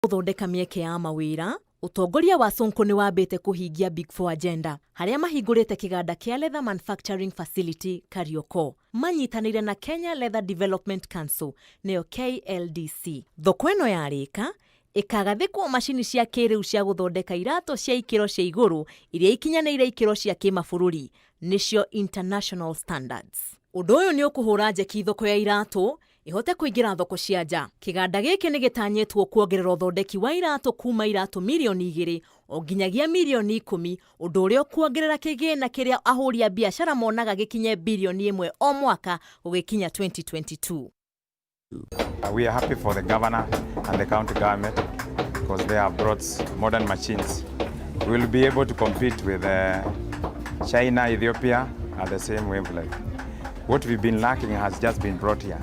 Gũthondeka mĩeke ya mawĩra, ũtongoria wa Sonko nĩ wambĩte kũhingia Big Four Agenda harĩa mahingũrĩte kĩganda kĩa Leather Manufacturing Facility Kariokor manyitanĩire na Kenya Leather Development Council nĩyo KLDC. Thoko ĩno yarĩka ĩkagathĩkwo macini cia kĩrĩu cia gũthondeka iratũ cia ikĩro cia igũrũ iria ikinyanĩire ikĩro cia kĩmabũrũri nĩcio international standards. Ũndũ ũyũ nĩ ũkũhũra njeki thoko ya iratũ ihote kũingĩra thoko cia nja. Kĩganda gĩkĩ nĩ gĩtanyĩtwo kuongerera ũthondeki wa iratũ kuma iratũ mirioni 2 o nginyagia mirioni 10, ũndũ ũrĩa ũkuongerera kĩgĩna kĩrĩa ahũri a biacara monaga gĩkinye birioni 1 o mwaka gũgĩkinya 2022. We are happy for the governor and the county government because they have brought modern machines. We will be able to compete with China, Ethiopia at the same wavelength. What we've been lacking has just been brought here,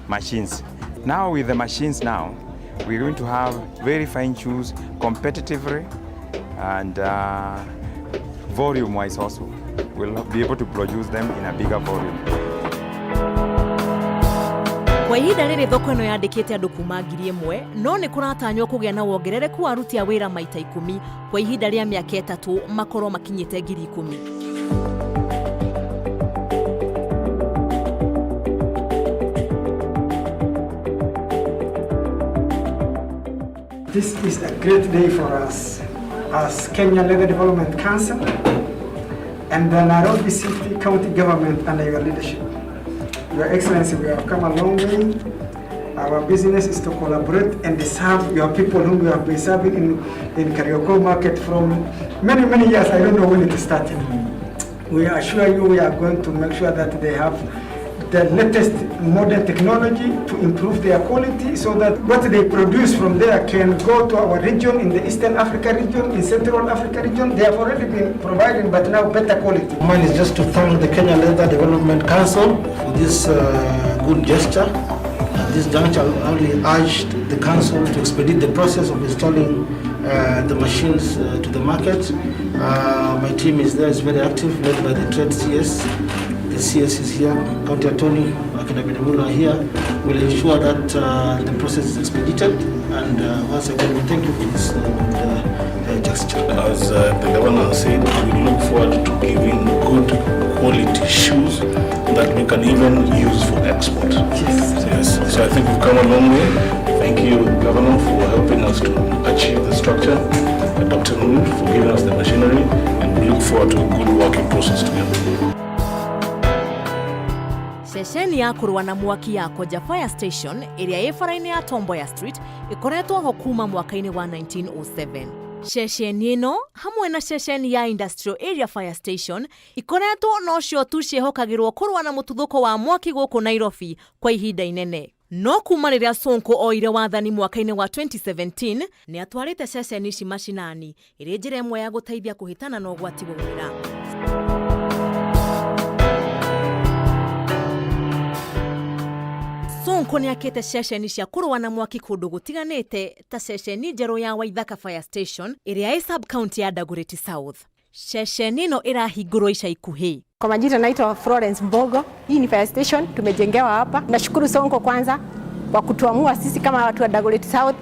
machines. Now with the machines now, we're going to have very fine shoes competitively and volume-wise also. We'll be able to produce them in a bigger volume. Kwa ihinda rĩrĩ thoko ĩno yandĩkĩte andũ kuma 1,000, no nĩ kũratanywo kũgĩa na wongerereku wa aruti a wĩra maita 10 kwa ihinda rĩa mĩaka 3, makorwo makinyĩte 10,000. This is a great day for us as Kenya Leather Development Council and the Nairobi City County Government under your leadership. Your Excellency, we have come a long way. Our business is to collaborate and serve your people whom we have been serving in Kariokor market from many, many years. I don't know when it started. We assure you we are going to make sure that they have the latest modern technology to improve their quality so that what they produce from there can go to our region, in the Eastern Africa region, in Central Africa region. They have already been providing, but now better quality. Mine is just to thank the Kenya Leather Development Council for this good gesture. At this juncture, I only urged the council to expedite the process of installing the machines to the market. My team is there, is very active, led by the Trade CS. The CS is here, County Attorney Akina Benamulu are here. We'll ensure that the process is expedited, and once again, we thank you for this good gesture. As the governor said, we look forward to giving good quality shoes that we can even use for export. Yes. So I think we've come a long way. Thank you, Governor, for helping us to achieve the structure, and Dr. Noor for giving us the machinery, and we look forward to a good working process together. Ceceni ya kũrũa na mwaki ya Koja Fire Station ĩrĩa ĩ bara-inĩ ya Tom Mboya Street ĩkoretwo ho kuma mwaka-inĩ wa 1907. Ceceni ĩno hamwe na ceceni ya Industrial Area Fire Station ikoretwo nocio tu ciĩhokagĩrwo kũrũa na mũtuthũko wa mwaki gũkũ Nairobi kwa ihinda inene. No kuma rĩrĩa Sonko oire wathani mwaka-inĩ wa 2017, nĩ atwarĩte ceceni ici macinani ĩrĩ njĩra ĩmwe ya gũteithia kũhĩtana na ũgwati waumĩra. Sonko nĩ akĩte ceceni cia kũrũa na mwaki kũndũ gũtiganĩte ta ceceni njerũ ya Waithaka Fire Station ĩrĩa ĩ sub county ya Dagoretti South. Ceceni ĩno ĩrahingũrwo ica ikuhĩ. Kwa majina naitwa Florence Mbogo. Hii ni fire station tumejengewa hapa. Nashukuru Sonko kwanza kwa kutuamua sisi kama watu wa Dagoretti South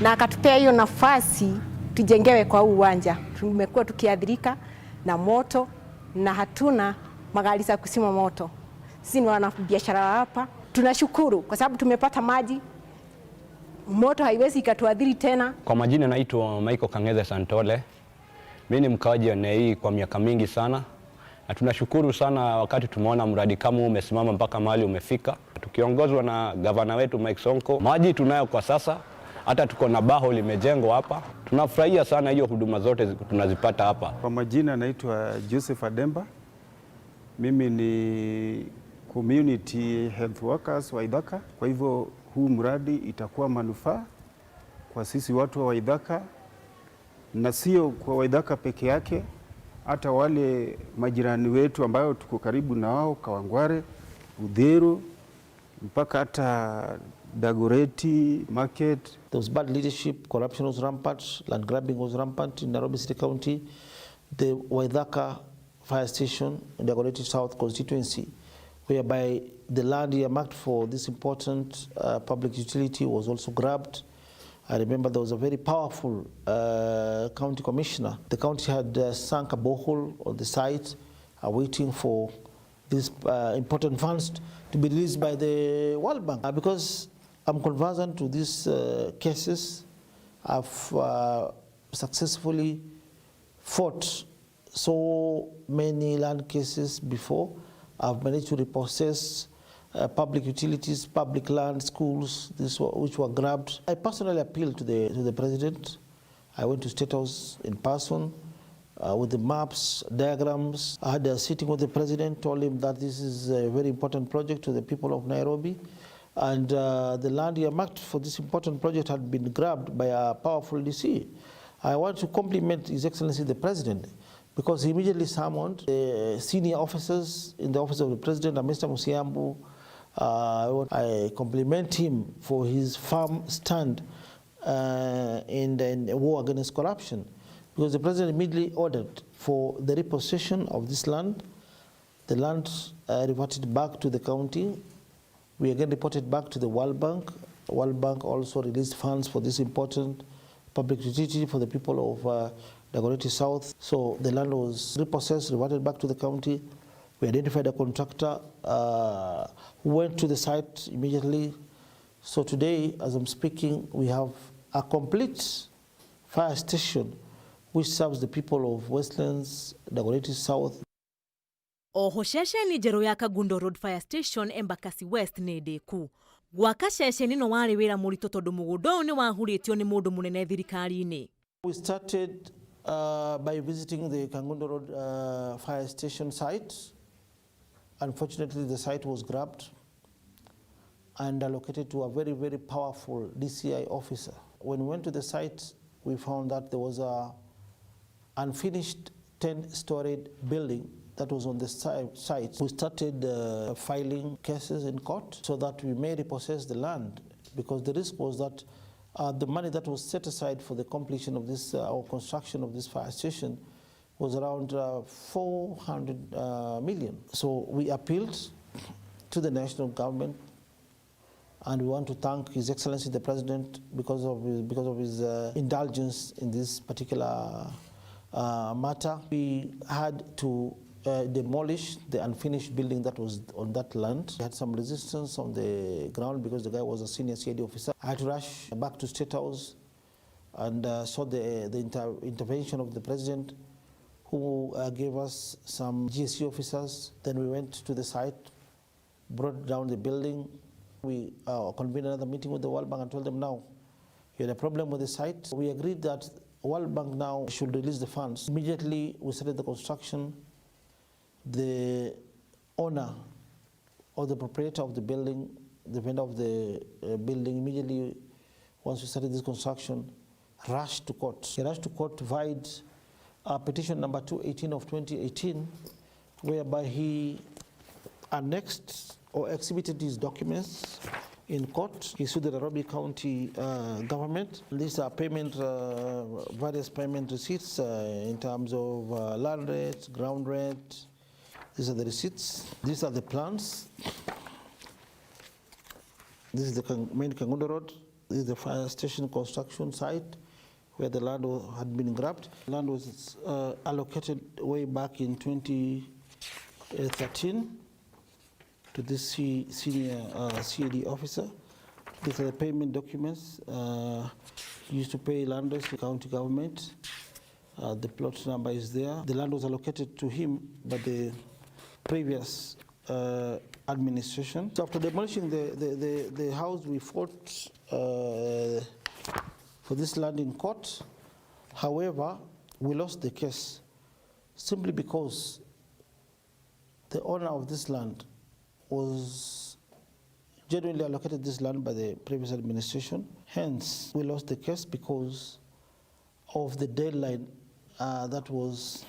na akatupea hiyo nafasi tujengewe kwa huu uwanja. Tumekuwa tukiathirika na moto na hatuna magari za kuzima moto. Sisi ni wanabiashara hapa. Tunashukuru kwa sababu tumepata maji, moto haiwezi ikatuathiri tena. Kwa majina naitwa Michael Kang'ethe Santole. Mimi ni mkaaji wa eneo hii kwa miaka mingi sana, na tunashukuru sana wakati tumeona mradi kama huu umesimama mpaka mahali umefika, tukiongozwa na gavana wetu Mike Sonko. Maji tunayo kwa sasa, hata tuko na borehole limejengwa hapa. Tunafurahia sana hiyo huduma zote tunazipata hapa. Kwa majina naitwa Joseph Ademba. Mimi ni community health workers wa Waithaka. Kwa hivyo huu mradi itakuwa manufaa kwa sisi watu wa Waithaka, na sio kwa Waithaka peke yake, hata wale majirani wetu ambayo tuko karibu na wao, Kawangware, Uthiru, mpaka hata Dagoretti Market. There was bad leadership, corruption was rampant, land grabbing was rampant in Nairobi City County. The Waithaka Fire Station in Dagoretti South constituency, whereby the land earmarked for this important public utility was also grabbed. I remember there was a very powerful county commissioner. The county had sunk a borehole on the site, waiting for these important funds to be released by the World Bank. Because I'm conversant to these cases, I've successfully fought so many land cases before. I've managed to repossess public utilities, public land, schools, which were grabbed. I personally appealed to the president. I went to State House in person with the maps, diagrams. I had a sitting with the president, told him that this is a very important project to the people of Nairobi. And the land earmarked for this important project had been grabbed by a powerful DC. I want to compliment His Excellency the President, because he immediately summoned the senior officers in the office of the President, and Mr. Musiambu. I compliment him for his firm stand in the war against corruption, because the President immediately ordered for the repossession of this land. The land reverted back to the county. We again reported back to the World Bank. The World Bank also released funds for this important public utility for the people of Dagoretti South. So the land was repossessed, reverted back to the county. We identified a contractor who went to the site immediately. So today, as I'm speaking, we have a complete fire station which serves the people of Westlands, Dagoretti South. Oho ceceni njerũ ya Kangundo Road Fire Station Embakasi West nĩ ndĩku. Gwaka ceceni no warĩ wĩra mũritũ tondũ mũgũnda ũyũ nĩ wahurĩtio nĩ mũndũ mũnene thirikari-inĩ. We started by visiting the Kangundo Road fire station site. Unfortunately, the site was grabbed and allocated to a very, very powerful DCI officer. When we went to the site, we found that there was a unfinished 10-storied building that was on the site. We started filing cases in court so that we may repossess the land, because the risk was that the money that was set aside for the completion of this or construction of this fire station was around 400 million. So we appealed to the national government, and we want to thank His Excellency the President because of his indulgence in this particular matter. We had to demolish the unfinished building that was on that land. We had some resistance on the ground because the guy was a senior CID officer. I had to rush back to State House and saw the intervention of the President, who gave us some GSU officers. Then we went to the site, brought down the building. We convened another meeting with the World Bank and told them, now, you had a problem with the site. We agreed that World Bank now should release the funds. Immediately, we started the construction. The owner or the proprietor of the building, the vendor of the building, immediately, once we started this construction, rushed to court. He rushed to court to vide petition number 218 of 2018, whereby he annexed or exhibited his documents in court. He sued the Nairobi County government. These are payment, various payment receipts in terms of land rent, ground rent. These are the receipts. These are the plans. This is the main Kangundo Road. This is the fire station construction site where the land had been grabbed. Land was allocated way back in 2013 to this senior CAD officer. These are the payment documents used to pay landlords, the county government. The plot number is there. The land was allocated to him by the previous administration. So after demolishing the house, we fought for this land in court. However, we lost the case simply because the owner of this land was genuinely allocated this land by the previous administration. Hence, we lost the case because of the deadline that was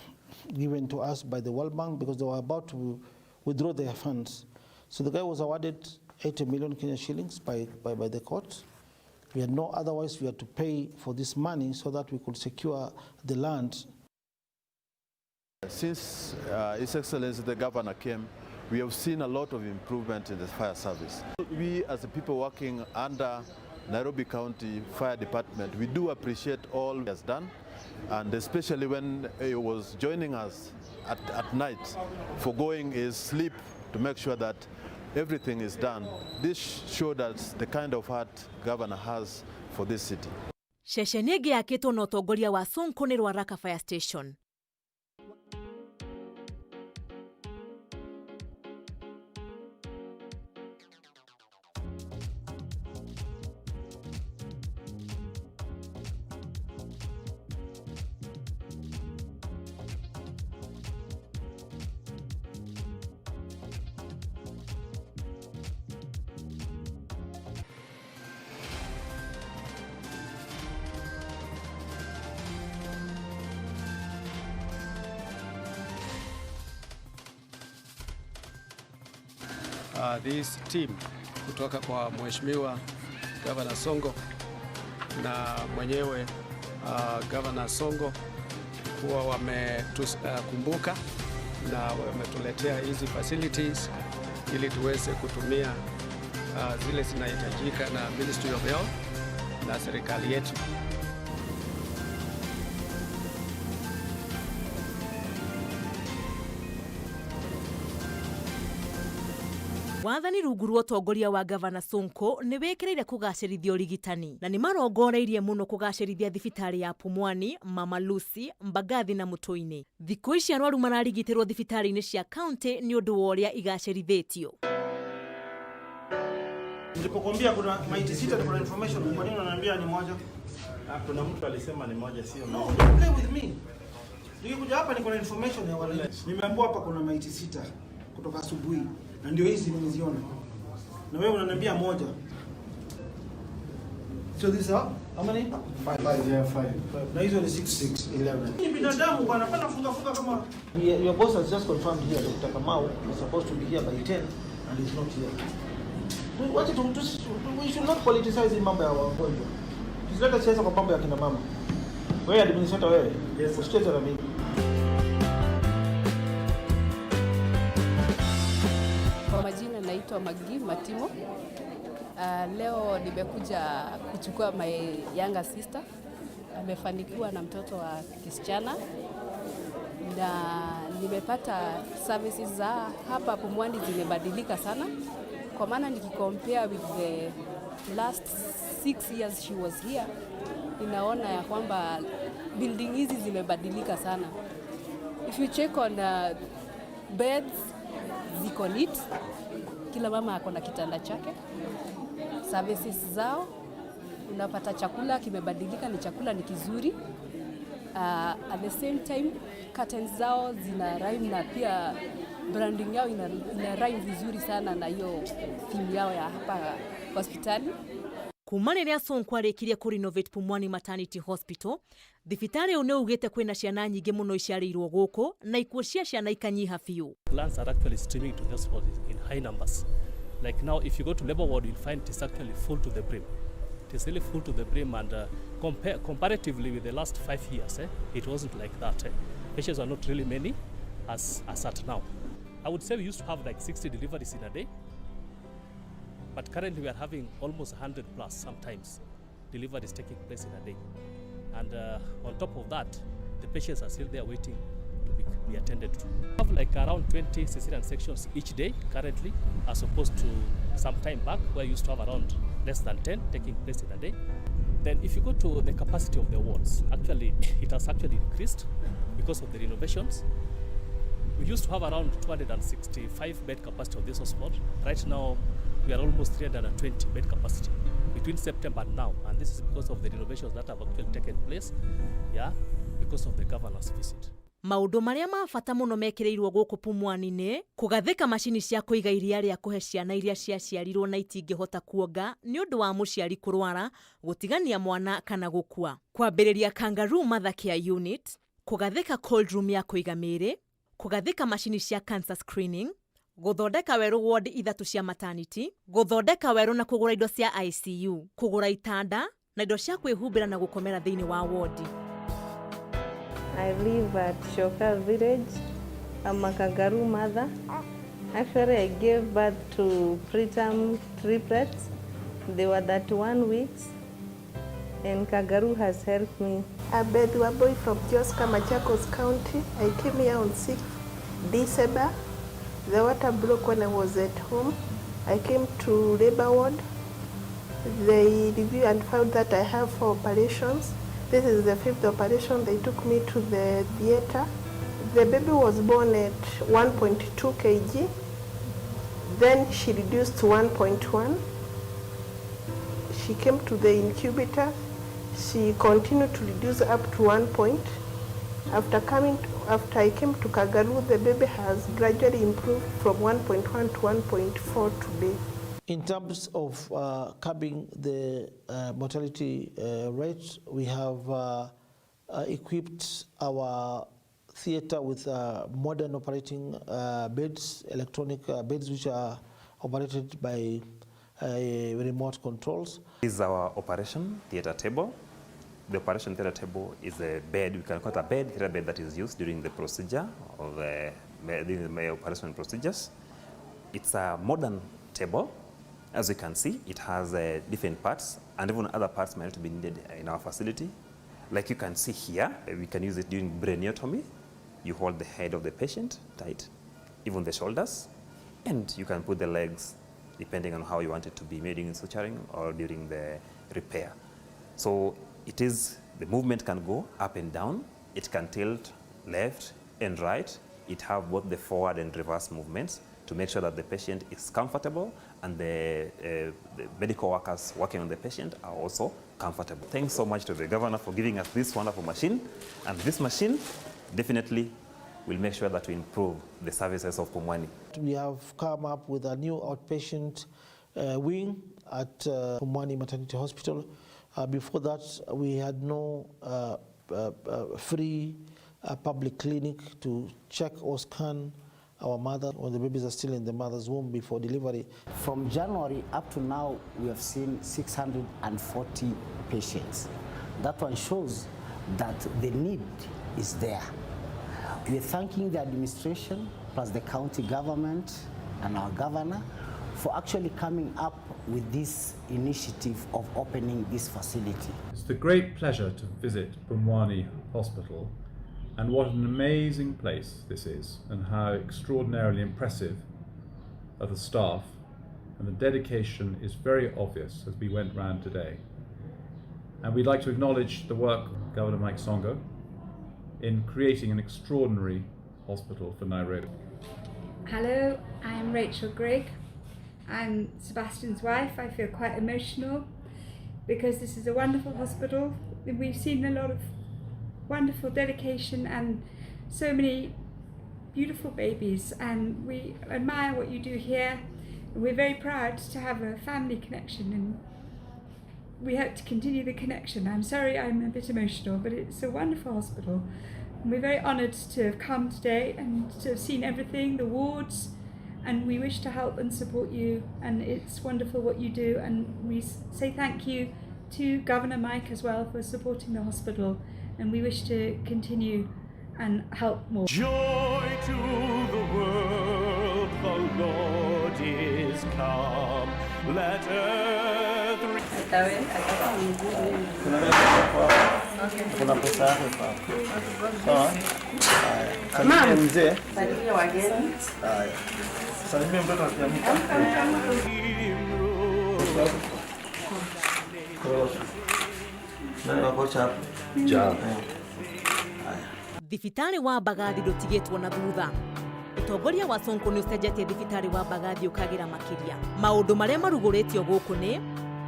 given to us by the World Bank, because they were about to withdraw their funds. So the guy was awarded 80 million Kenya shillings by the court. We had no otherwise, we had to pay for this money so that we could secure the land. Since His Excellency the Governor came, we have seen a lot of improvement in the fire service. We as the people working under Nairobi County Fire Department, we do appreciate all he has done, and especially when he was joining us at night, foregoing his sleep to make sure that everything is done. This showed us the kind of heart Governor has for this city. Ceceni ĩngĩ yakĩtwo na ũtongoria wa Sonko nĩ Ruaraka Fire Station. This team kutoka kwa Mheshimiwa Governor Sonko na mwenyewe Governor Sonko kuwa wametukumbuka na wametuletea hizi facilities ili tuweze kutumia zile zinahitajika na Ministry of Health na serikali yetu. Wathani rungu rwa ũtongoria wa Gavana Sonko nĩ wĩkĩrĩire kũgacĩrithia ũrigitani na nĩ marongoreirie mũno kũgacĩrithia thibitarĩ ya Pumwani, Mama Lucy, Mbagathi na Mũtũinĩ. Thikũ ici arwaru mararigitĩrwo thibitarĩ-inĩ cia kaunti nĩ ũndũ wa ũrĩa igacĩrithĩtio. Nilipokuambia kuna maiti sita, kuna information, kwa nini unaniambia ni moja? Kuna mtu alisema ni moja, sio No, moja. don't play with me. Nikikuja hapa niko na information ya wananchi. Nimeambiwa hapa kuna maiti sita kutoka asubuhi na ndio hizi nimeziona. Na wewe unaniambia moja. So these are how many? Five. Five, yeah, five. Na hizo ni 6 6 11. Ni binadamu bwana, pana funga funga kama. Your boss has just confirmed here Dr. Kamau is supposed to be here by 10 and he's not here. Wacha tu, we should not politicize hii mambo ya wagonjwa. Tusilete siasa kwa mambo ya kina mama. Wewe administrator wewe, Yes, sir. usicheze na mimi. Kwa majina naitwa Magi Matimo. Leo nimekuja kuchukua my younger sister. Amefanikiwa na mtoto wa kisichana na nimepata services za hapa Pumwani zimebadilika sana, kwa maana nikicompare with the last 6 years she was here, ninaona ya kwamba building hizi zimebadilika sana. If you check on beds ziko neat, kila mama ako na kitanda chake. Services zao unapata chakula kimebadilika, ni chakula ni kizuri. At the same time curtains zao zina rhyme na pia branding yao ina rhyme vizuri sana na hiyo theme yao ya hapa hospitali. Kuma rĩrĩa Sonko arĩkirie kũ renovate Pumwani Maternity Hospital, thibitarĩ ũyũ nĩ ugĩte kwĩna ciana nyingĩ mũno iciarĩirwo gũkũ na ikuũ cia ciana ikanyiha biũ. Plans are actually streaming to the hospital in high numbers. Like now, if you go to labor ward, you'll find it's actually full to the brim. It is really full to the brim, and comparatively with the last 5 years, it wasn't like that. Patients are not really many as at now. I would say we used to have like 60 deliveries in a day, but currently we are having almost 100 plus sometimes deliveries taking place in a day. And on top of that, the patients are still there waiting to be attended to. We have like around 20 cesarean sections each day currently, as opposed to some time back where you used to have around less than 10 taking place in a day. Then if you go to the capacity of the wards, actually it has actually increased because of the renovations. We used to have around 265 bed capacity of this hospital. Right now, we are almost 320 bed capacity between September and now. And this is because of the renovations that have actually taken place, yeah, because of the governor's visit. Maũndũ marĩa ma bata mũno mekĩrĩirwo gũkũ Pumwani nĩ kũgathĩka macini cia kũiga iria rĩa kũhe ciana iria ciaciarirwo na itingĩhota kuonga nĩ ũndũ wa mũciari kũrwara, gũtigania mwana kana gũkua, kwambĩrĩria kangaroo mother care unit, kũgathĩka cold room ya kũiga mĩĩrĩ, kũgathĩka macini cia cancer screening, gũthondeka werũ ward ithatũ cia maternity, gũthondeka werũ na kũgũra indo cia ICU, kũgũra itanda na indo cia kwĩhumbĩra na gũkomera thĩinĩ wa wodi. I live at Shoka village. I'm a kangaroo mother. Actually, I gave birth to preterm triplets. They were 31 weeks, and Kangaru has helped me. I'm Beth Wambui from Joska, Machakos County. I came here on 6th December. The water broke when I was at home. I came to labor ward. They reviewed and found that I have four operations. This is the fifth operation. They took me to the theater. The baby was born at 1.2 kg. Then she reduced to 1.1. She came to the incubator. She continued to reduce up to 1 point. After I came to Kangaru, the baby has gradually improved from 1.1 to 1.4 today. In terms of curbing the mortality rate, we have equipped our theater with modern operating beds, electronic beds which are operated by remote controls. This is our operation theater table. The operation theater table is a bed, we can call it a bed, theater bed that is used during the procedure of the operation procedures. It's a modern table. As you can see, it has different parts, and even other parts might be needed in our facility. Like you can see here, we can use it during braniotomy. You hold the head of the patient tight, even the shoulders, and you can put the legs depending on how you want it to be made during suturing or during the repair. So it is, the movement can go up and down. It can tilt left and right. It have both the forward and reverse movements to make sure that the patient is comfortable and the medical workers working on the patient are also comfortable. Thanks so much to the governor for giving us this wonderful machine. And this machine definitely will make sure that we improve the services of Pumwani. We have come up with a new outpatient wing at Pumwani Maternity Hospital. Before that, we had no free public clinic to check or scan our mother when the babies are still in the mother's womb before delivery. From January up to now, we have seen 640 patients. That one shows that the need is there. We are thanking the administration plus the county government and our governor for actually coming up with this initiative of opening this facility. It's a great pleasure to visit Pumwani Hospital, and what an amazing place this is, and how extraordinarily impressive are the staff, and the dedication is very obvious as we went round today. And we'd like to acknowledge the work of Governor Mike Sonko in creating an extraordinary hospital for Nairobi. Hello, I'm Rachel Grigg. I'm Sebastian's wife. I feel quite emotional because this is a wonderful hospital. We've seen a lot of wonderful dedication and so many beautiful babies, and we admire what you do here. We're very proud to have a family connection, and we hope to continue the connection. I'm sorry I'm a bit emotional, but it's a wonderful hospital. And we're very honoured to have come today and to have seen everything, the wards, and we wish to help and support you, and it's wonderful what you do, and we say thank you to Governor Mike as well for supporting the hospital, and we wish to continue and help more. Joy to the world, the Lord is come. Let earth Kuna pesa yako iko hapo. Sawa? Haya. Salimia mzee. Salimia wageni. Haya. Salimia mtoto akiamka. Korosho. Nani wa kocha hapo? Ja. Thibitarĩ wa Mbagathi ndũtigĩtwo na thutha. Ũtongoria wa Sonko nĩ ũcenjetie thibitarĩ wa Mbagathi ũkagĩra makĩria. Maũndũ marĩa marugũrĩtio gũkũ nĩ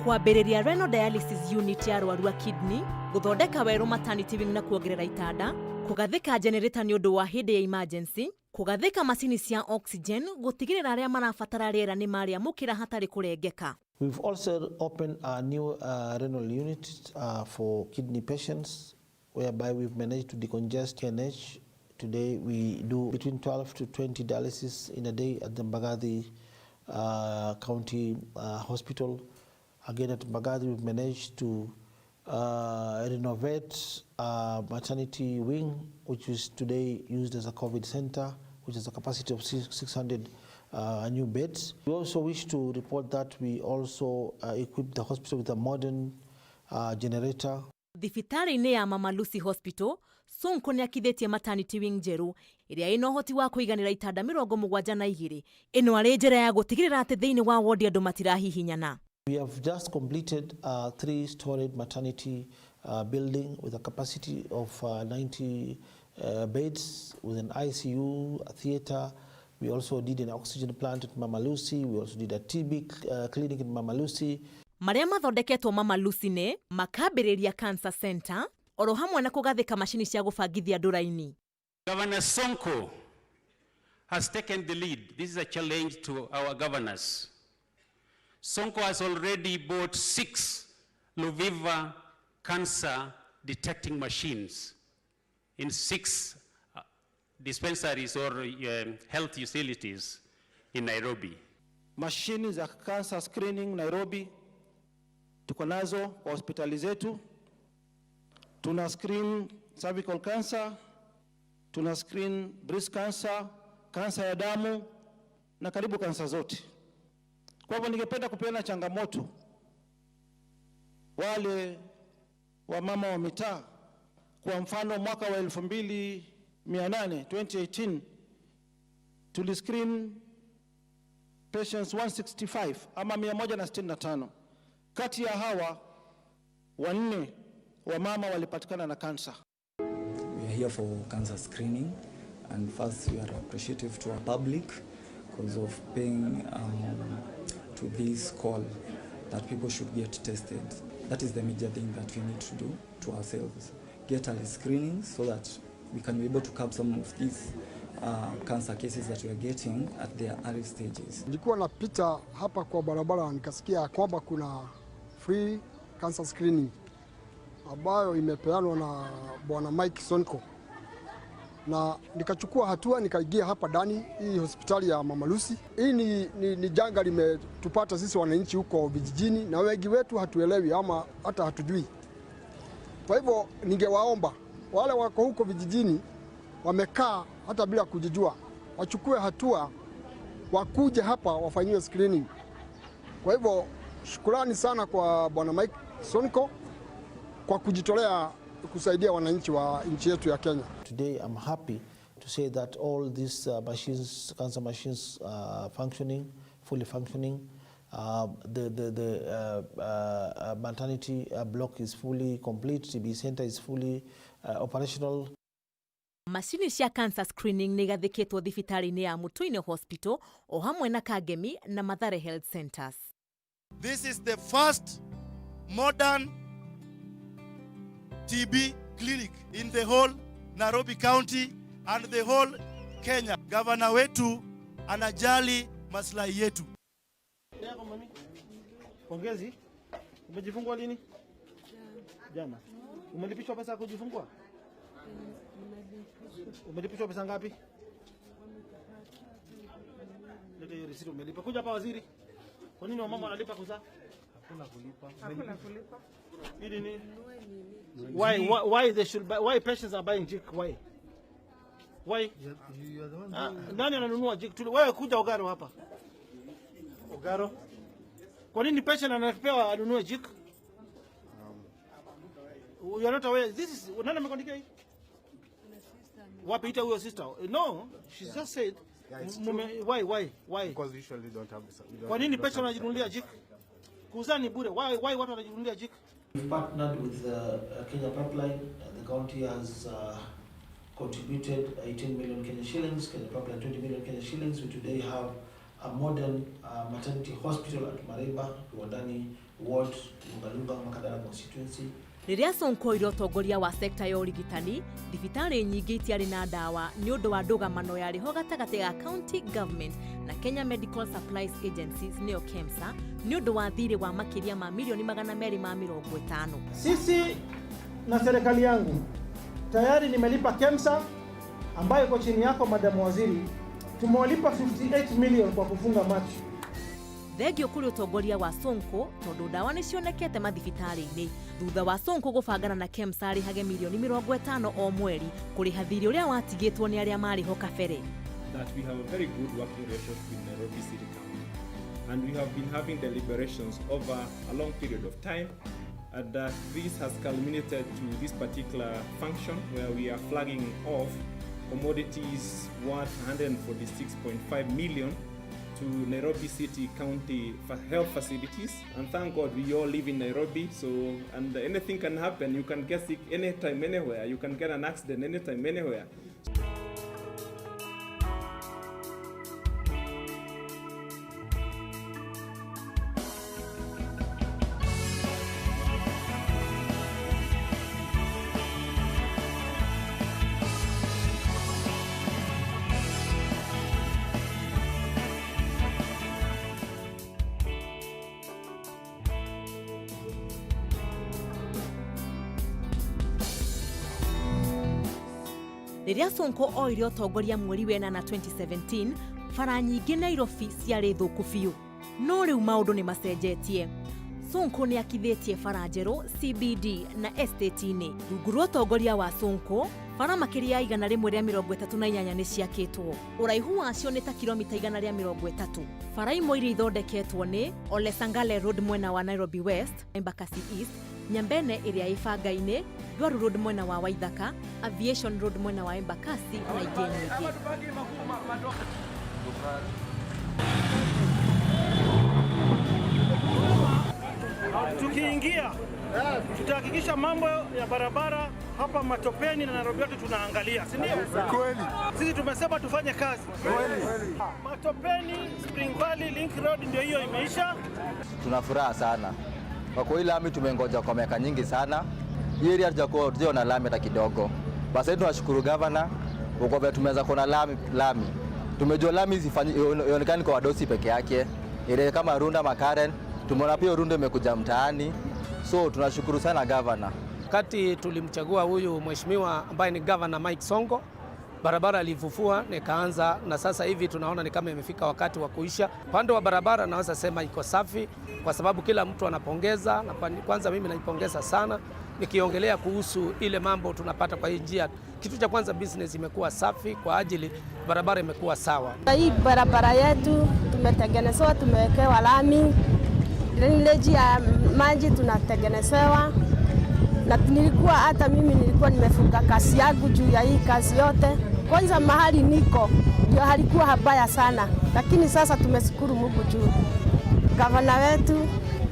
kwambĩrĩria renal dialysis unit ya arwaru a kidney, gũthondeka werũ maternity wing na kuongerera itanda, kũgathĩka generator nĩ ũndũ wa hĩndĩ ya emergency, kũgathĩka macini cia oxygen gũtigĩrĩra arĩa marabatara rĩera nĩ marĩamũkĩra hatarĩ kũrengeka. We've also opened a new renal unit for kidney patients, whereby we've managed to decongest KNH. Today we do between 12 to 20 dialysis in a day at the Mbagathi County Hospital. Again at Mbagathi we've managed to renovate a maternity wing, which is today used as a COVID center, which has a capacity of 600 new beds. We also wish to report that we also equipped the hospital with a modern generator. Thibitarĩ-inĩ ya Mama Lucy Hospital, Sonko nĩ akithĩtie maternity wing njerũ ĩrĩa ĩna ũhoti wa kũiganĩra itanda 72. Ĩno arĩ njĩra ya gũtigĩrĩra atĩ thĩinĩ wa wodi andũ matirahihinyana. We have just completed a 3-storied maternity building with a capacity of 90 beds, with an ICU, a theater. We also did an oxygen plant at Mama Lucy. We also did a TB clinic in Mama Lucy. Marĩa mathondeketwo Mama Lucy nĩ makambĩrĩria Cancer Center oro hamwe na kũgathĩka macini cia gũbangithia andũ raini. Governor Sonko has taken the lead. This is a challenge to our governors. Sonko has already bought 6 Luviva cancer detecting machines in 6 dispensaries or health utilities in Nairobi. Mashini za cancer screening Nairobi tuko nazo kwa hospitali zetu. Tuna screen cervical cancer, tuna screen breast cancer, kansa ya damu na karibu kansa zote. Kwa hivyo ningependa kupeana changamoto wale wa mama wa mitaa. Kwa mfano mwaka wa 2008, 2018, tuliscreen patients 165 ama 165. Kati ya hawa 4 wa mama walipatikana na kansa. We are here for cancer screening, and first we are appreciative to our public because of paying to this call that people should get tested. That is the major thing that we need to do to ourselves. Get early screening so that we can be able to curb some of these cancer cases that we are getting at their early stages. Nilikuwa napita hapa kwa barabara nikasikia kwamba kuna free cancer screening ambayo imepeanwa na Bwana Mike Sonko, na nikachukua hatua nikaingia hapa ndani hii hospitali ya Mama Lucy. Hii ni janga limetupata sisi wananchi huko vijijini, na wengi wetu hatuelewi ama hata hatujui. Kwa hivyo ningewaomba wale wako huko vijijini wamekaa hata bila kujijua, wachukue hatua wakuje hapa wafanyiwe screening. Kwa hivyo shukrani sana kwa Bwana Mike Sonko kwa kujitolea kusaidia wananchi wa nchi yetu ya Kenya. Today I'm happy to say that all these machines, cancer machines, are functioning, fully functioning. The maternity block is fully complete, TB center is fully operational. Macini cia cancer screening nĩ igathĩkĩtwo thibitarĩ-inĩ ya Mutuini Hospital o hamwe na Kangemi na Mathare Health Centers. This is the first modern TB clinic in the whole Nairobi County and the whole Kenya. Gavana wetu anajali maslahi yetu. Pongezi. Umejifungua lini? Jana. Umelipishwa pesa ya kujifungua? Umelipishwa pesa ngapi? Leta hiyo receipt umelipa. Kuja hapa waziri. Kwa nini wamama wanalipa kuzaa? Hakuna kulipa. Hakuna kulipa. Ili ni why they should buy, why patients are buying Jik? Why? Why? Nani ananunua Jik? Wewe kuja Ogaro hapa. Ogaro. Kwa nini patient anapewa anunue Jik? You are not aware. This is nani amekuandikia hii? Wapi ita huyo sister? No, she just said Yeah, it's why? Because we usually don't have we don't Kwa nini don't patient have anajinunulia Jik? Kuzaa ni bure. Why watu wanajinunulia Jik? We've partnered with Kenya Pipeline. The county has contributed 18 million Kenya shillings, Kenya Pipeline 20 million Kenya shillings. We today have a modern maternity hospital at Mareba, Kiwandani Ward, Lungalunga, Makadara constituency. Rĩrĩa Sonko oire ũtongoria wa sekta ya ũrigitani, thibitarĩ nyingĩ itiarĩ na ndawa nĩ ũndũ wa ndũgamano yarĩ ho gatagatĩ ga county government na Kenya Medical Supplies Agencies nĩyo KEMSA nĩ ũndũ wa thirĩ wa makĩria ma milioni 250. Sisi na serikali yangu tayari nimelipa KEMSA ambayo iko chini yako Madam Waziri, tumewalipa 58 million kwa kufunga macho. Thengio kũrĩ ũtongoria wa Sonko tondũ ndawa nĩ cionekete mathibitarĩ-inĩ thutha wa Sonko gũbangana na KEMSA arĩhage milioni 50 o mweri kũrĩha thirĩ ũrĩa watigĩtwo nĩ arĩa marĩ ho kabere. that we have a very good working relationship with Nairobi City County. And we have been having deliberations over a long period of time, and that this has culminated to this particular function where we are flagging off commodities worth 146.5 million to Nairobi City County health facilities. And thank God we all live in Nairobi, so and anything can happen. You can get sick anytime, anywhere. You can get an accident anytime, anywhere. Rĩrĩa Sonko oire ũtongoria mweri wa ĩnana 2017, bara nyingĩ Nairobi ciarĩ thũku biũ. No rĩu maũndũ nĩ macenjetie. Sonko nĩ akithĩtie bara njerũ CBD na estate-inĩ. Rungu rwa ũtongoria wa Sonko, bara makĩria ya 138 nĩ ciakĩtwo. Ũraihu wacio nĩ ta kilomita 130. Bara imwe iria ithondeketwo nĩ Ole Sangale Road mwena wa Nairobi West, Embakasi East, Nyambene ĩrĩa ĩ Banga-inĩ, Ndwaru Road mwena wa Waithaka, Aviation Road mwena wa Embakasi na ingĩ nyingĩ. Tukiingia tutahakikisha mambo ya barabara hapa Matopeni na Nairobi yote tunaangalia, si ndio? Kweli. Sisi tumesema tufanye kazi. Kweli. Matopeni, Spring Valley, Link Road ndio hiyo imeisha. Tuna furaha sana kwa kuwa hii lami tumengoja kwa miaka nyingi sana. Hii area hatujaona lami hata kidogo. Basi tunashukuru governor kwa vile tumeweza kuona lami. Tumejua lami ionekani kwa wadosi peke yake. Ile kama Runda Makaren, tumeona pia Runda imekuja mtaani. So tunashukuru sana governor. Wakati tulimchagua huyu mheshimiwa ambaye ni Governor Mike Sonko, barabara alifufua nikaanza, na sasa hivi tunaona ni kama imefika wakati wa kuisha. Upande wa barabara naweza sema iko safi kwa sababu kila mtu anapongeza, na kwanza mimi naipongeza sana. Nikiongelea kuhusu ile mambo tunapata kwa hii njia, kitu cha kwanza business imekuwa safi kwa ajili barabara imekuwa sawa. Hii barabara yetu tumetengenezewa, tumewekewa lami, drainage ya maji tunatengenezewa. Na nilikuwa hata mimi nilikuwa nimefunga kazi yangu juu ya hii kazi yote. Kwanza mahali niko ndio halikuwa habaya sana, lakini sasa tumeshukuru Mungu juu gavana wetu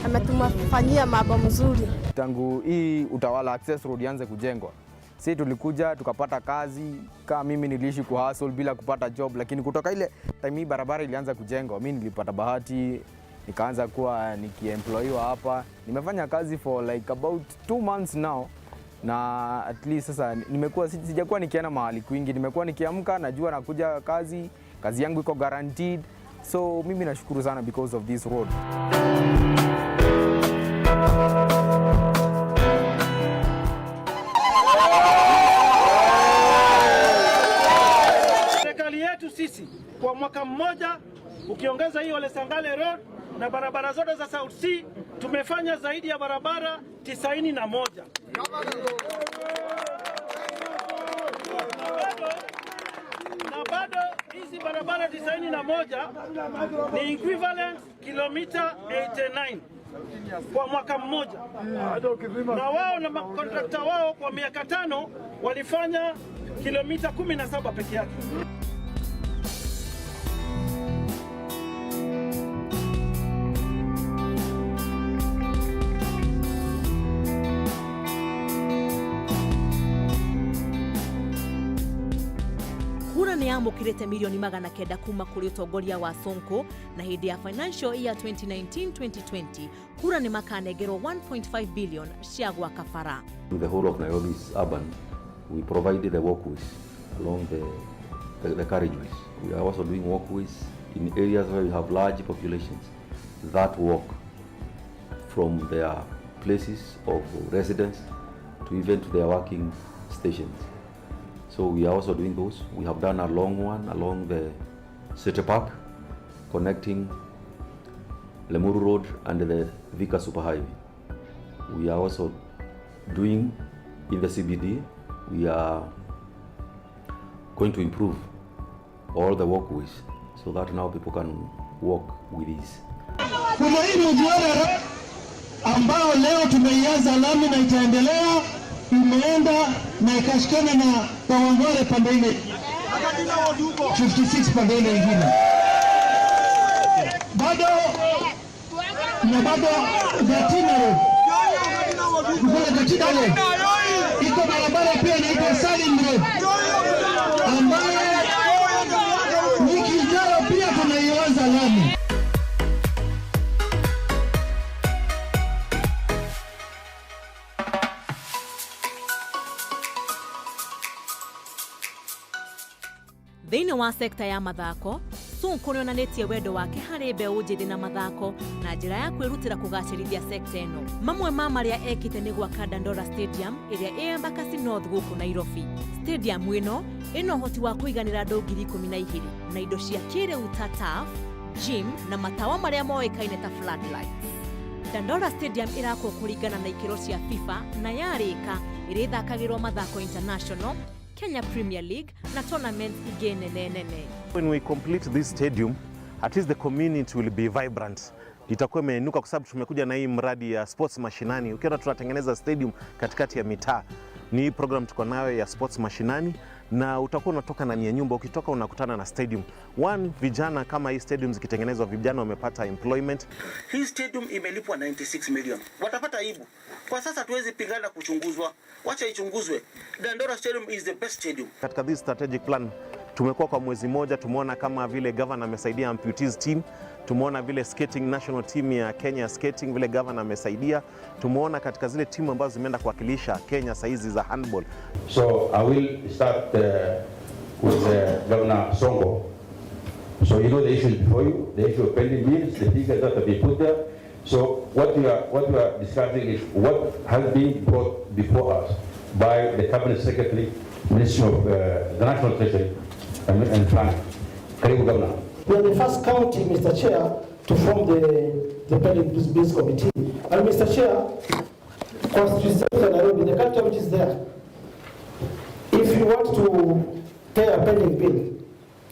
ametufanyia mambo mzuri. Tangu hii Utawala Access Road ianze kujengwa, si tulikuja tukapata kazi. Kama mimi niliishi ku hustle bila kupata job, lakini kutoka ile time hii barabara ilianza kujengwa, mimi nilipata bahati nikaanza kuwa nikiemployiwa hapa. Nimefanya kazi for like about 2 months now, na at least sasa nimekuwa sijakuwa nikienda mahali kwingi. Nimekuwa nikiamka najua nakuja kazi, kazi yangu iko guaranteed. So mimi nashukuru sana because of this road. Serikali yetu sisi kwa mwaka mmoja, ukiongeza hiyo Ole Sangale Road na barabara zote za South C, tumefanya zaidi ya barabara 91. Na bado hizi barabara 91 ni equivalent kilomita 89 kwa mwaka mmoja. Na wao na makontrakta wao kwa miaka 5 walifanya kilomita 17 peke yake. Kura nĩ yamũkĩrĩte mirioni 900 kuma kũrĩ ũtongoria wa Sonko, na hĩndĩ ya financial year 2019-2020 kura nĩ makanengerwo 1.5 billion cia gwaka bara. The whole of Nairobi is urban. We provided the walkways along the carriageways. We are also doing walkways in areas where we have large populations that walk from their places of residence to even to their working stations. So we are also doing those. We have done a long one along the City Park, connecting Limuru Road and the Thika Superhighway. We are also doing in the CBD. We are going to improve all the walkways so that now people can walk with ease. Kuna hii Mugiwara ambao leo tumeianza lami na itaendelea, imeenda na ikashikana na Kawangware pande ile 56 pande ile ingine bado na bado Gatina Road, kule Gatina Road iko barabara pia inaitwa Salim Road ambayo wiki ijayo pia tunaianza lami. Thĩinĩ wa sekta ya mathako, Sonko nĩonanĩtie wendo wake harĩ mbeũ njĩthĩ na mathako na njĩra ya kwĩrutĩra kũgacĩrithia sekta ĩno. Mamwe ma marĩa ekĩte nĩ gwaka Dandora Stadium ĩrĩa ĩ Embakasi North gũkũ Nairobi. Stadium ĩno ĩna ũhoti wa kũiganĩra andũ 12,000 na indo cia kĩrĩu ta turf, gym na matawa marĩa moĩkaine ta floodlights. Dandora Stadium ĩrakwo kũringana na ikĩro cia FIFA na yarĩka ĩrĩthakagĩrwo mathako international, Kenya Premier League na tournaments ingĩ nene nene. When we complete this stadium, at least the community will be vibrant. Itakuwa imeinuka kwa sababu tumekuja na hii mradi ya sports mashinani. Ukiona tunatengeneza stadium katikati ya mitaa, ni hii program tuko nayo ya sports mashinani, na utakuwa unatoka ndani ya nyumba, ukitoka unakutana na stadium. One, vijana kama hii stadium zikitengenezwa, vijana wamepata employment. Hii stadium imelipwa 96 million. Watapata aibu. Kwa sasa tuwezi pingana kuchunguzwa. Wacha ichunguzwe. Dandora Stadium is the best stadium. Katika this strategic plan tumekuwa kwa mwezi moja, tumeona kama vile governor amesaidia amputees team, tumeona vile skating national team ya Kenya skating vile governor amesaidia, tumeona katika zile timu ambazo zimeenda kuwakilisha Kenya saizi za handball. So I will start with Governor Sonko. So you know the issues before you, the issue of pending bills, the figures that have been put there. So what we are discussing is what has been brought before us by the Cabinet Secretary, Ministry of the National Treasury and Planning. Karibu Governor. We are the first county, Mr. Chair, to form the pending bills committee. And Mr. Chair, Constitution Nairobi, the culture which is there, if you want to pay a pending bill,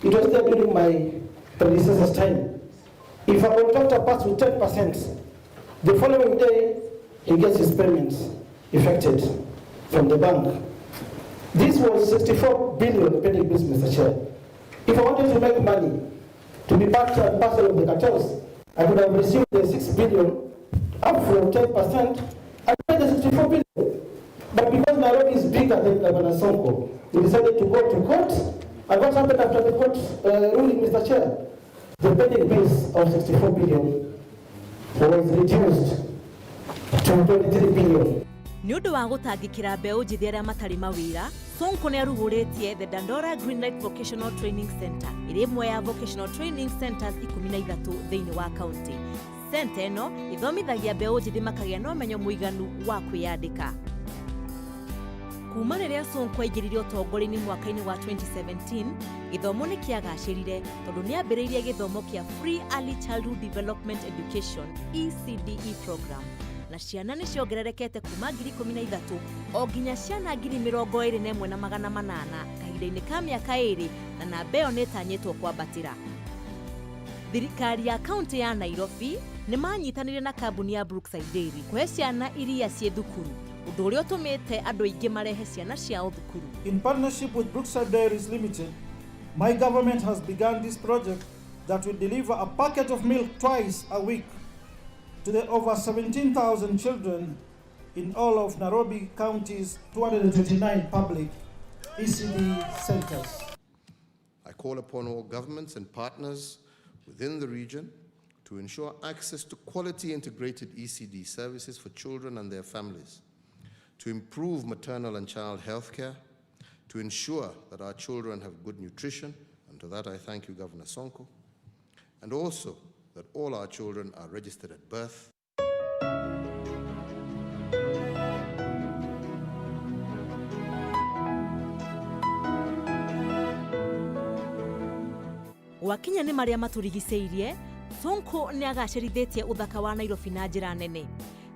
it was there during my predecessor's time. If a contractor passed with 10%, the following day, he gets his payments effected from the bank. This was 64 billion pending bills, Mr. Chair. If I wanted to make money, to be part and parcel of the cartels, I could have received the 6 billion up from 10% and paid the 64 billion. But because Nairobi is bigger than Governor Sonko, we decided to go to court. And what happened after the court ruling, Mr. Chair? The pending bills of 64 billion was reduced to 23 billion. Nĩ ũndũ wa gũtangĩkĩra mbeũ njĩthĩ arĩa matarĩ mawĩra, Sonko nĩ arugũrĩtie the Dandora Greenlight Vocational Training Center, ĩrĩ ĩmwe ya vocational training centers 13 thĩinĩ wa kaunti. Center ĩno ĩthomithagia mbeũ njĩthĩ makagĩa na ũmenyo mũiganu wa kwĩyandĩka. Kuma rĩrĩa Sonko aingĩrire ũtongoria-inĩ mwaka-inĩ wa 2017, gĩthomo nĩ kĩagacĩrire tondũ nĩ ambĩrĩirie gĩthomo kĩa Free Early Childhood Development Education ECDE program, na ciana nĩ ciongererekete kuma 13,000 o nginya ciana 21,800 kahinda-inĩ ka mĩaka 2, na namba ĩyo nĩ ĩtanyĩtwo kwambatĩra. Thirikari ya kaunti ya Nairobi nĩ manyitanĩire na kambuni ya Brookside Dairy kũhe ciana iria ciĩ thukuru, ũndũ ũrĩa ũtũmĩte andũ aingĩ marehe ciana ciao thukuru. In partnership with Brookside Dairies Limited, my government has begun this project that will deliver a packet of milk twice a week to the over 17,000 children in all of Nairobi County's 229 public ECD centers. I call upon all governments and partners within the region to ensure access to quality integrated ECD services for children and their families, to improve maternal and child health care, to ensure that our children have good nutrition, and to that I thank you, Governor Sonko, and also that all our children are registered at birth. Gwakinya nĩ marĩa matũrigicĩirie, Sonko nĩ agacĩrithĩtie ũthaka wa Nairobi na njĩra nene.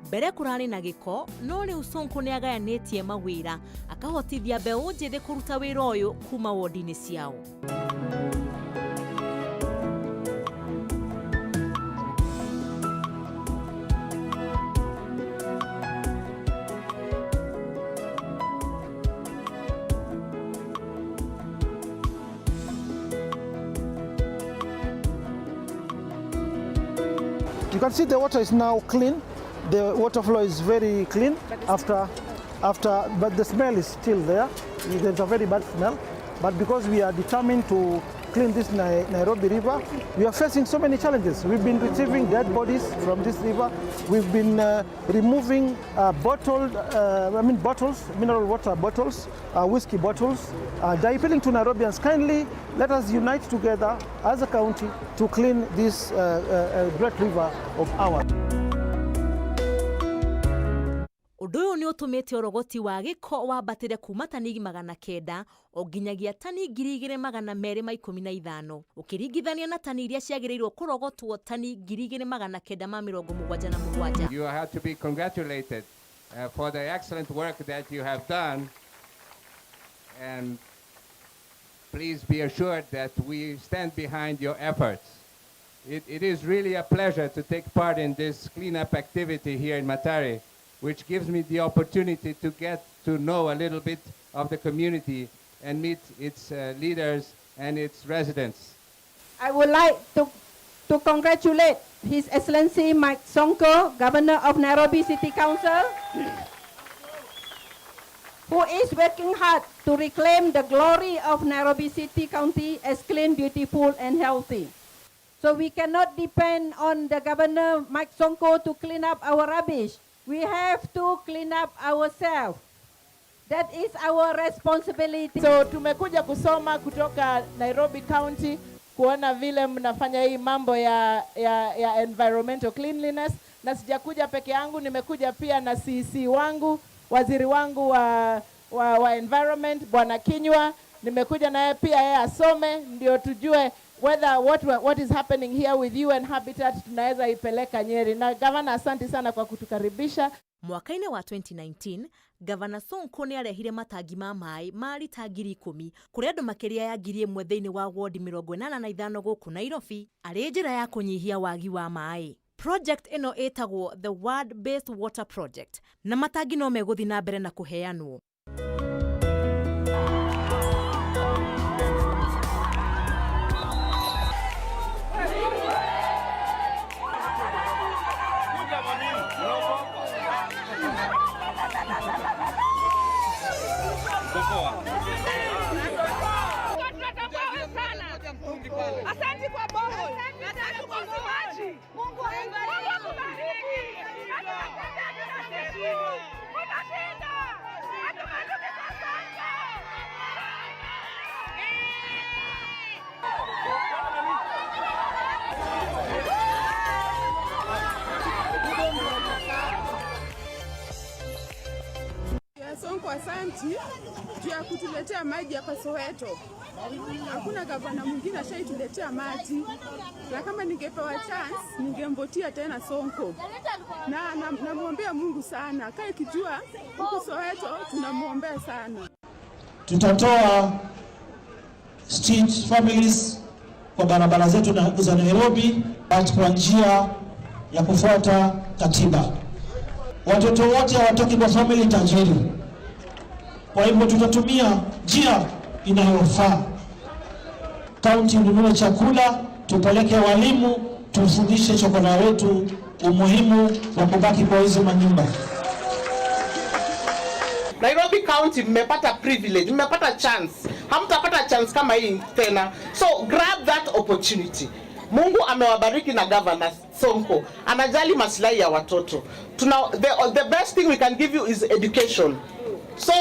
Mbere kũrarĩ na gĩko, no rĩu Sonko nĩ agayanĩtie mawĩra akahotithia mbeũ njĩthĩ kũruta wĩra ũyũ kuma wodi-inĩ ciao. You can see the water is now clean. The water flow is very clean after, but the smell is still there. There's a very bad smell. But because we are determined to clean this Nairobi River, we are facing so many challenges. We've been receiving dead bodies from this river. We've been removing bottled, I mean bottles, mineral water bottles, whiskey bottles. Appealing to Nairobians, kindly let us unite together as a county to clean this great river of ours. Ũndũ ũyũ nĩ ũtũmĩte ũrogoti wa gĩko wambatĩre kuma tani 900 o nginyagia tani 2215, ũkĩringithania na tani iria ciagĩrĩirwo kũrogotwo, tani 2977. You have to be congratulated for the excellent work that you have done. And please be assured that we stand behind your efforts. It is really a pleasure to take part in this cleanup activity here in Mathare, which gives me the opportunity to get to know a little bit of the community and meet its leaders and its residents. I would like to congratulate His Excellency Mike Sonko, Governor of Nairobi City Council, who is working hard to reclaim the glory of Nairobi City County as clean, beautiful, and healthy. So we cannot depend on the Governor Mike Sonko to clean up our rubbish. We have to clean up ourselves. That is our responsibility. So tumekuja kusoma kutoka Nairobi County kuona vile mnafanya hii mambo ya environmental cleanliness, na sijakuja peke yangu, nimekuja pia na CC wangu, waziri wangu wa environment, Bwana Kinyua. Nimekuja naye pia yeye asome ndio tujue whether what is happening here with UN Habitat tunaweza ipeleka Nyeri. Na gavana, asante sana kwa kutukaribisha. Mwaka-inĩ wa 2019, Gavana Sonko nĩ arehire matangi ma maĩ ma rita 10,000 kũrĩ andũ makĩria ya 1,000 thĩinĩ wa wodi 85 gũkũ Nairobi, arĩ njĩra ya kũnyihia wagi wa maĩ. Project ĩno ĩtagwo the Ward Based Water Project, na matangi no megũthiĩ na mbere na kũheanwo. Asante kwa borehole. Asante kwa maji. Mungu akubariki. Utashinda. Hatubanduki kwa Sonko. Sonko, asanti juu ya kutuletea maji hapa Soweto. Hakuna gavana mwingine ashaituletea maji, na kama ningepewa chance ningemvotia tena Sonko, na namwombea Mungu sana, kae kijua huku Soweto tunamwombea sana. Tutatoa street families kwa barabara zetu za Nairobi, but kwa njia ya kufuata katiba. Watoto wote hawatoki kwa family tajiri, kwa hivyo tutatumia njia inayofaa. Kaunti inunue chakula, tupeleke walimu, tufundishe chokora wetu umuhimu wa kubaki kwa hizo manyumba. Nairobi County mmepata privilege, mmepata chance. Hamtapata chance kama hii tena. So grab that opportunity. Mungu amewabariki na Governor Sonko. Anajali maslahi ya watoto. The best thing we can give you is education. So